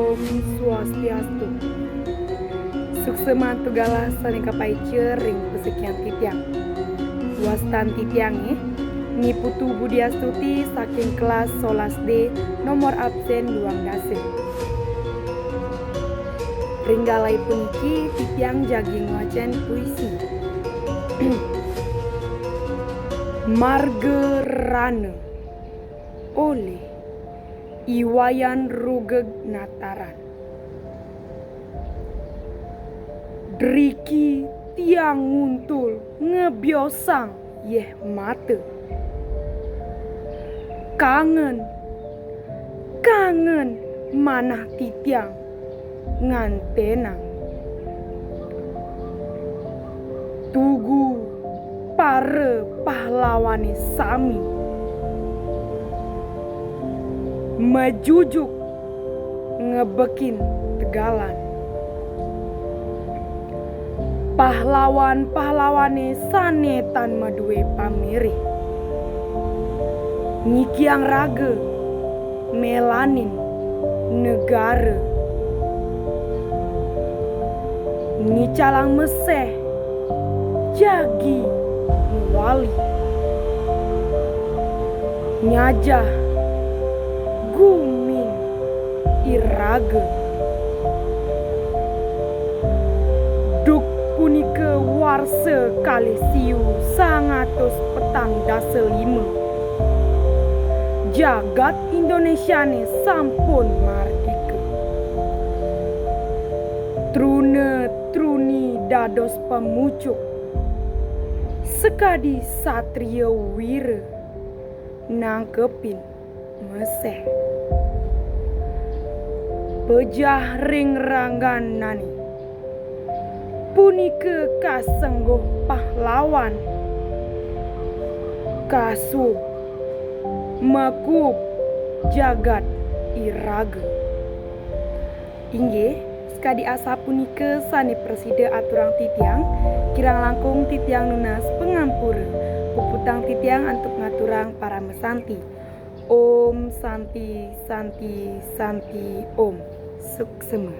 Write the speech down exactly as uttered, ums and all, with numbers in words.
Om Swastiastu. Suksema antuk galah sane kapaica ring pasekian titiang. Wastan titiange Ni Putu Budiastuti saking kelas solas D, nomor absen duang dasa. Ring galah puniki titiang jagi ngwacen puisi. Marga Rana olih I Wayan Rugeg Nataran. Driki tiang nguntul ngebiosang yeh mata. Kangen, kangen manah titiang ngantenang. Tugu para pahlawane sami majujuk ngebekin tegalan. Pahlawan-pahlawane sane tan madue pamirih, nyikiang raga, melanin negara. Ngicalang meseh jagi mawali, nyajah gumin iraga. Duk punika warsa kalih siu sangatus petang dasa lima, jagat Indonesiane sampun mardika. Truna-truni dados pamucuk, sakadi satria wira nangkepin meseh. Pejah ring rangganane, punika kasengguh pahlawan, kasub makub jagat iraga. Inggih, sakadi asapunika sane prasida aturang titiang, kirang langkung titiang nunas pangampura. Puputang titiang antuk ngaturang paramasanti. Om Santi, Santi, Santi, Om. Suksema.